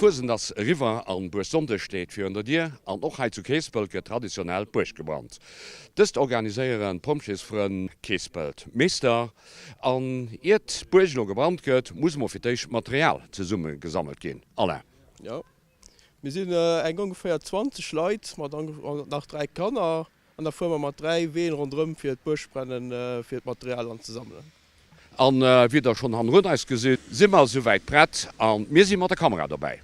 D'Fuesent ass eriwwer an Buergsonndeg steet virun der Dier an och hei zu Keespelt gëtt traditionell d'Buerg gebrannt. Dëst organiséieren d'Pompjeesfrënn Keespelt Meester. An iert d'Buerg elo gebrannt gëtt, muss emol fir d'éischt Material zesumme gesammelt ginn. Alain. Jo, mir sinn eng ongeféier 20 Leit mat nach 3 Kanner an da fuere mer mat 3 Ween ronderëm fir d'Buergbrennen fir d'Material anzesammelen. An wéi der schonn hannerun eis gesitt, si mer esouwäit prett an mir si mat der Kamera dobäi.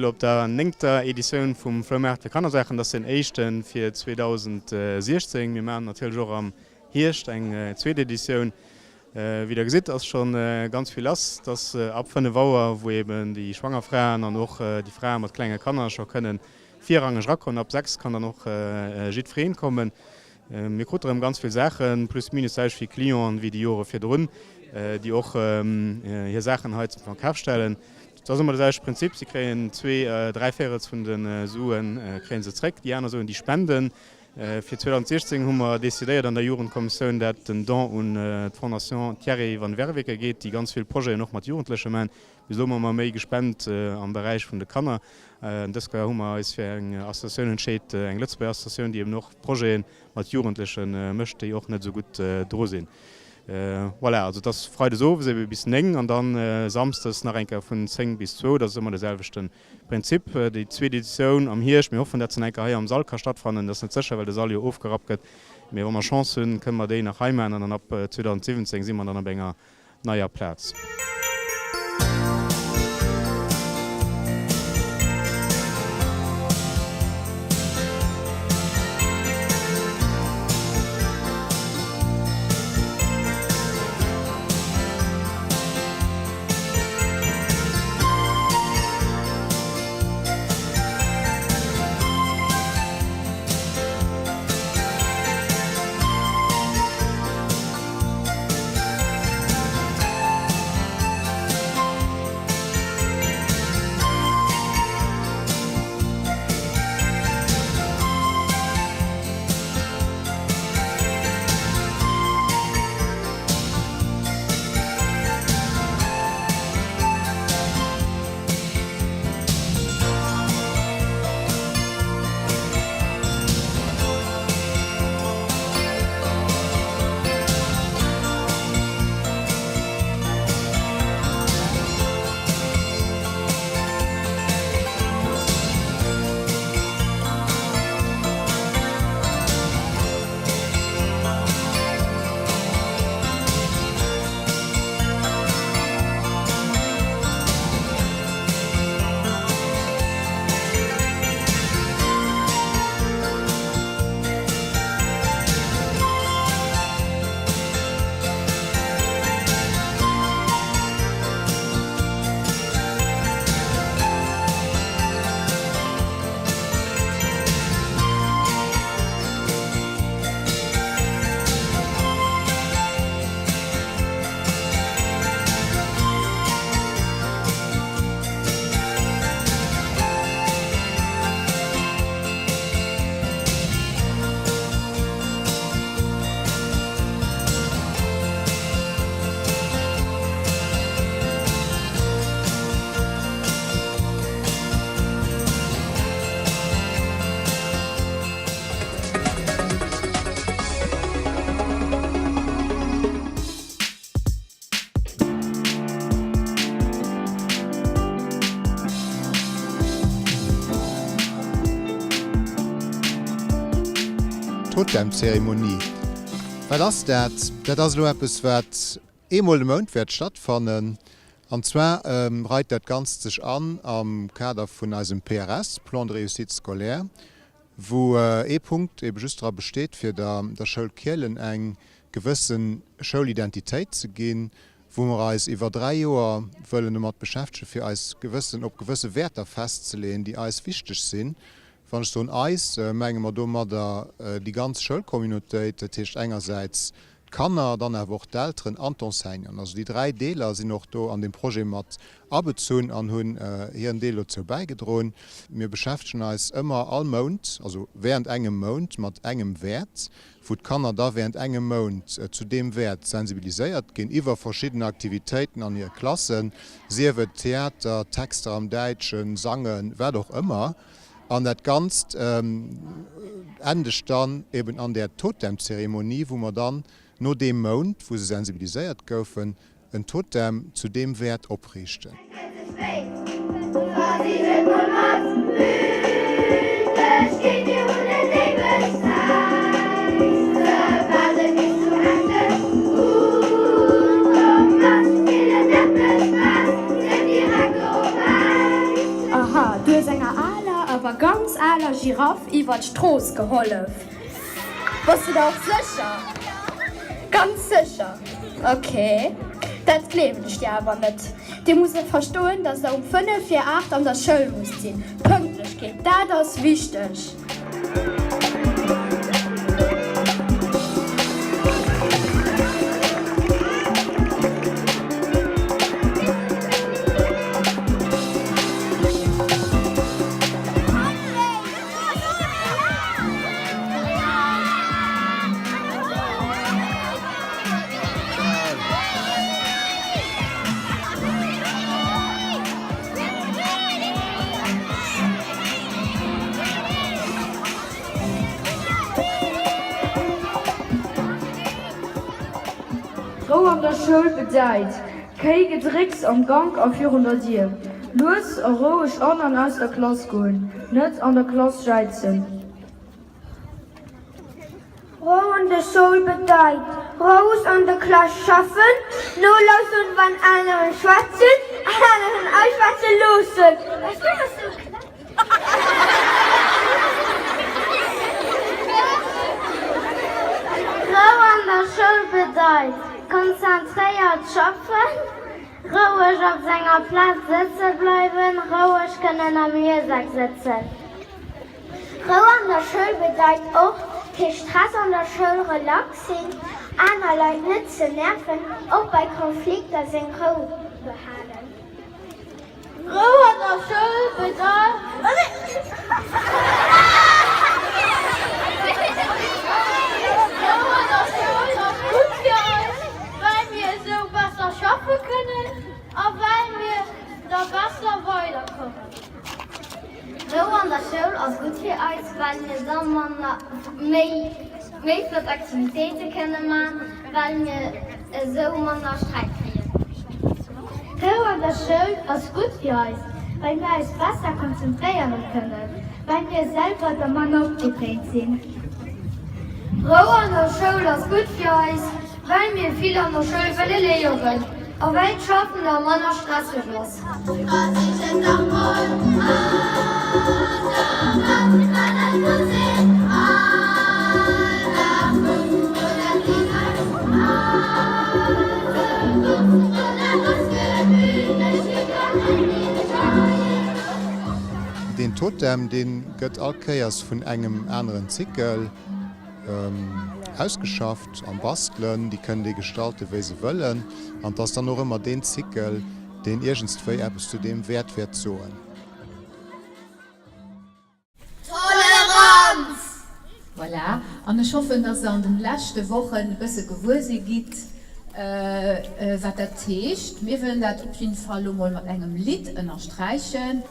si lo op der néngter Editioun vum Floumaart fir Kannersaachen. Dat ass deen éischte fir 2016. Mir maachen natierlech och am Hierscht eng zweet Editioun. Wéi der gesitt ass scho ganz vill lass. Et ass ab 5 Auer, wou eben déi schwanger Fraen an och déi Frae mat klenge Kanner scho kënne virrangeg erakommen. Ab 6 kann dann och jiddwereen kommen. Mir krute rëm ganz vill Saachen, plus minus d'selwecht vill Clienten wéi déi Jore virdrun, déi och hir Saachen hei zum Verkaf stellen. Et ass ëmmer de selwechte Prinzip, si kréien zwee, dräivéierels vun de Sue kréie se zréck, déi aner Suen déi spenden. Fir 2016 hu mer decidéiert an der Jugendkommissioun, dat den Don un d'Fondation Thierry van Werveke geet, déi ganz vill Projeten och mat Jugendleche man. Bis elo hu mer méi gespent am Beräich vun de Kanner. Dës Kéier hu mer eis fir eng Associatioun entscheet, eng Lëtzebuerger Associatioun, déi eben och Projete mat Jugendleche mécht, déi och net esou gutt dru sinn. Voilà, also et ass freides owes ebe bis 9 an dann samsdes nach eng Kéier vun 10 bis zwou. Dat ass ëmmer de selwechte Prinzip. Déi zweet Editioun am Hierscht, mir hoffen, dat se nach eng Kéier hei am Sall ka stattfannen. Dat ass net sécher, well de Sall jo ofgerappt gëtt. Mee wa mer Chance hunn, kënne mer déi nach hei maachen an dann ab 2017 si mer dann op enger neier Plaz. Totemzeremonie, wat ass dat? Dat ass elo eppes, wat eemol de Mount wäert stattfannen. An zwar reit dat Ganzt sech an am Kader vun eisem PRS, Plan de réussite scolaire, wou ee Punkt ebe just dra besteet, fir der der Schoul Kielen eng gewësse Schoulidentitéit ze ginn, wou mer eis iwwer 3 Joer wëllen domat beschäftegen, fir eis gewëssen op gewësse Wäerter festzeleeën, déi eis wichteg sinn. Wann ech soen eis, menge mer domadder déi ganz Schoulcommunautéit, dat heescht engersäits d'Kanner, dann awer och d'Elteren an d'Enseignanten. Also déi 3 Deeler sinn och do an deem Projet mat abezunn an hunn hiren Deel dozou bäigedroen. Mir beschäftegen eis ëmmer all Mount, also während engem Mount, mat engem Wäert, wou d'Kanner da während engem Mount zu deem Wäert sensibiliséiert ginn iwwer verschidden Aktivitéiten an hire Klassen, sief et Theater, Texter am Däitschen, Sangen, wat och ëmmer. An dat Ganzt endegt dann eben an där Totemzeremonie, wou mer dann no deem Mount, wou se sensibiliséiert goufen, en Totem zu deem Wäert opriichten. Du hues enger aler, awer ganz aler Giraff iwwer d'Strooss gehollef. Bass de der och sécher? Ganz sécher? Ok, dat gleewen ech dir awer net. Dir musst och verstoen, dass der um 5 vir 8 an der Schoul musst sinn. Pënktlechkeet, dat ass wichteg. Rou an der Schoul bedäit, Kéi Gedrécks am Gank a virun der Dier. Lues a roueg an an aus der Klass goen, net an der Klass jäizen. Rou an der Schoul bedeit, roueg an der Klass schaffen, nolauschteren wann aneren schwätzen an aneren ausschwätze loossen. Rou an der Schoul bedeit, konzentréiert schaffen, roueg op senger Plaz sëtze bleiwen, roueg kënnen am Liesak sëtzen. Rou an der Schoul bedeit och, kee Stress an der Schoul, relax sinn, aner Leit net ze nerven, och bei Konflikter seng Rou behalen. Rou an der Schoul bedeit. Rou an der Schoul ass gutt fir eis, well mir esou besser schaffe kënnen a well mir da besser weiderkommen. Rou an der Schoul ass gutt fir eis, well mir da manner, méi, méi flott Aktivitéite kënne man, well mir esou manner Sträit kréien. Rou an der Schoul ass gutt fir eis, well mir eis besser konzentréiere kënnen, well mir selwer da manner opgedréint sinn. Rou an der Schoul ass gutt fir eis, Well mir vill an der Schoul wëlle léieren a well d'Schaffen da manner stresseg ass. Deen Totem, dee gëtt all Kéiers vun engem aneren Zykel ausgeschafft am Bastelen. Déi kënnen déi gestalten, wéi se wëllen. An et ass dann och ëmmer deen Zykel, deen iergendswéi eppes zu deem Wäert wäert soen. Toleranz! Voilà, an ech hoffen, dass Der an den leschte Wochen e bësse gewuer si gitt, wat dat heescht. Mir wëllen dat op jidde Fall elo mol mat engem Lidd ënnersträichen.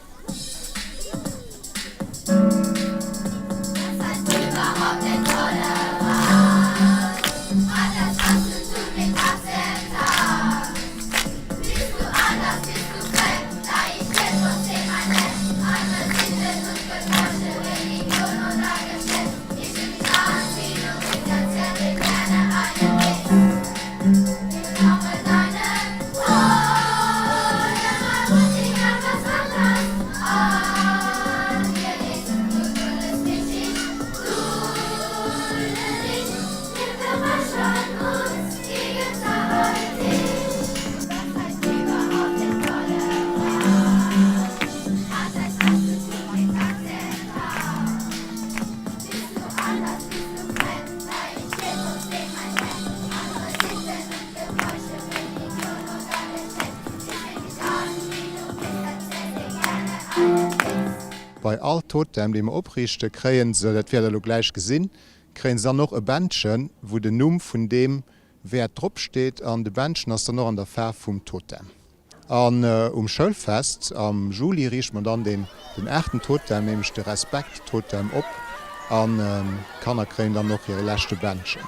Bei all Totem, dee mer opriichten, kréie se, dat wäert Der elo gläich gesinn, kréie se dann och e Bändchen, wou den Numm vun deem Wäert drop steet. An de Bändchen ass dann och an der Faarf vum Totem. An um Schoulfest am Juli riichte mer dann den aachten Totem, nämlech de Respekt-Totem op an d'Kanner kréien dann och hire leschte Bändchen.